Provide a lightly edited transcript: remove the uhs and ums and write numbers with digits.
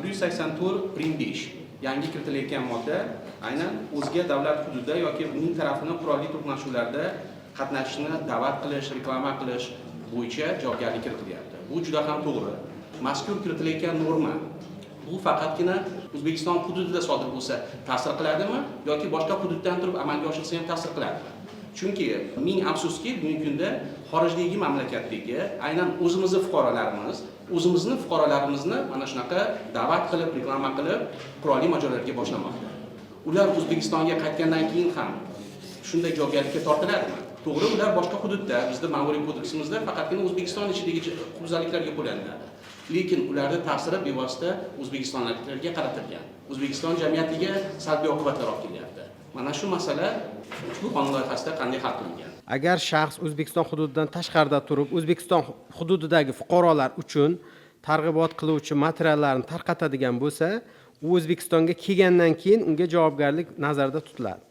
184 prim 5, yangi kiritilayotgan modda, aynan o'zga davlat hududida yoki uning tarafini qurolli to'qnashuvlarda qatnashishni da'vat qilish, reklama qilish bo'yicha javobgarlik kiritilyapti. Bu juda ham to'g'ri. Mazkur kiritilayotgan norma bu faqatgina O'zbekiston hududida sodir bo'lsa ta'sir qiladimi yoki boshqa hududdan turib amalga oshirsa ham ta'sir qiladimi? Chunki ming afsuski, bugungi kunda xorijdagi mamlakatdagi aynan o'zimizni fuqarolarimiz o'zimizni fuqarolarimizni mana shunaqa da'vat qilib, reklama qilib, qurolli mojarolarga boshlamoqda. Ular O'zbekistonga qaytgandan keyin ham shunday javobgarlikka tortiladimi? To'g'ri, ular boshqa hududda, bizni ma'muriy kodeksimizda faqatgina O'zbekiston ichidagi huquqbuzarliklarga qo'llaniladi, lekin ularni ta'siri bevosita o'zbekistonliklarga qaratilgan, O'zbekiston jamiyatiga salbiy oqibatlar olib kelyapti. Mana shu masala ushbu qonun loyihasida qanday hal qilingan? Agar shaxs O'zbekiston hududidan tashqarida turib, O'zbekiston hududidagi fuqarolar uchun targ'ibot qiluvchi materiallarni tarqatadigan bo'lsa, u O'zbekistonga kelgandan keyin unga javobgarlik nazarda tutiladi.